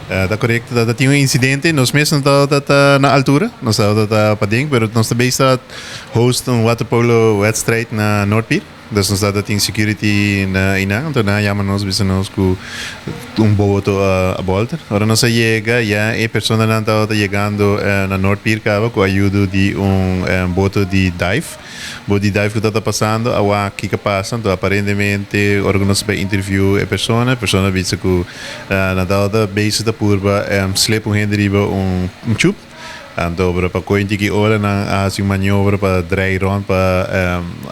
Ta korekto, ta tin un insidente, nos mes no tabata na altura, nos tabata paden, pero nos ta bezig ta host un waterpolo wedstrijd na Noordpier, dus nos tabata tin security na einan, anto nan a yama nos bisa nos ku un boto a bolter. Ora nos a yega ya e personanan tabata yegando na Noordpier kaba ku ayudo di un boto di dive. Bo di dive ku ta ta pasando a wak kiko pasa, anto aparentemente ora ku nos bai interview e persona, e persona bisa ku nan tabata bezig ta purba slip un hende riba un chup, anto pero pa koe un tiki ola nan a hasi un maniobra pa drei rond pa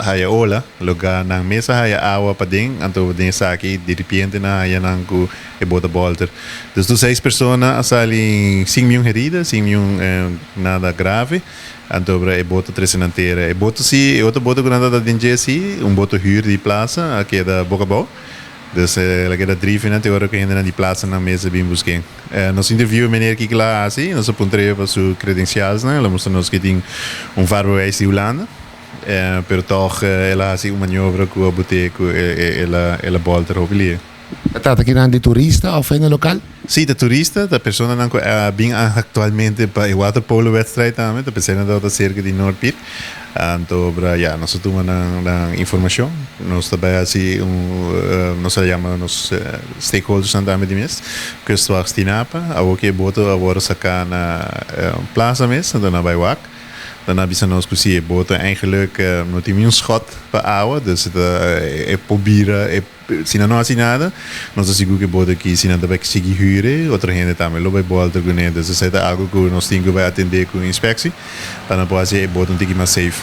haya ola, loga nan mes a haya awa paden, anto den esaki diripiente nan haya nan ku e bota bolter. Dus tur seis persona a sali sin niun herida, sin niun nada grave. Anto ora e boto trese nan tera. E boto si, e otro boto ku nan tabata den dje si, un boto hür di plasa, a keda boka abou. Dus el a keda drifi nan te ora ku hendenan di plasa nan mes a bin busk'é. Nos interview e meneer kiko el a hasi, nos a puntr'é pa su kredensialsnan, el a mustra nos ku e tin un vaarbewijs di Hulanda, pero tòg el a hasi un maniobra ku a bot'é ku el a bòlter hopi lie. Ta trata kinan di turista of hende lokal? Sí, ta turista, ta personanan ku a bin aktualmente pa e waterpolo wedstrijd tambe, ta pensé nan tabata serka di Noordpier. Anto bra ya, nos a tuma nan nan informashon, nos ta bai hasi un, nos a yama nos stakeholdersnan tambe di mes, Kustwacht Stinapa, awor ku e boto a wòrdu saká na plasa mes, anto nan a bai wak, nan a bisa nos ku si e boto eigenlijk no tin niun schot pa awa, dus e ta e por bira e. Si nan no hasi nada, nos ta sigur ku e boto aki, si nan ta bai sigui hür e, otro hende tambe lo bai bòlta kuné. Dus esei ta algu ku nos tin ku bai atendé ku inspeksi pa nan por hasi e boto un tiki mas safe.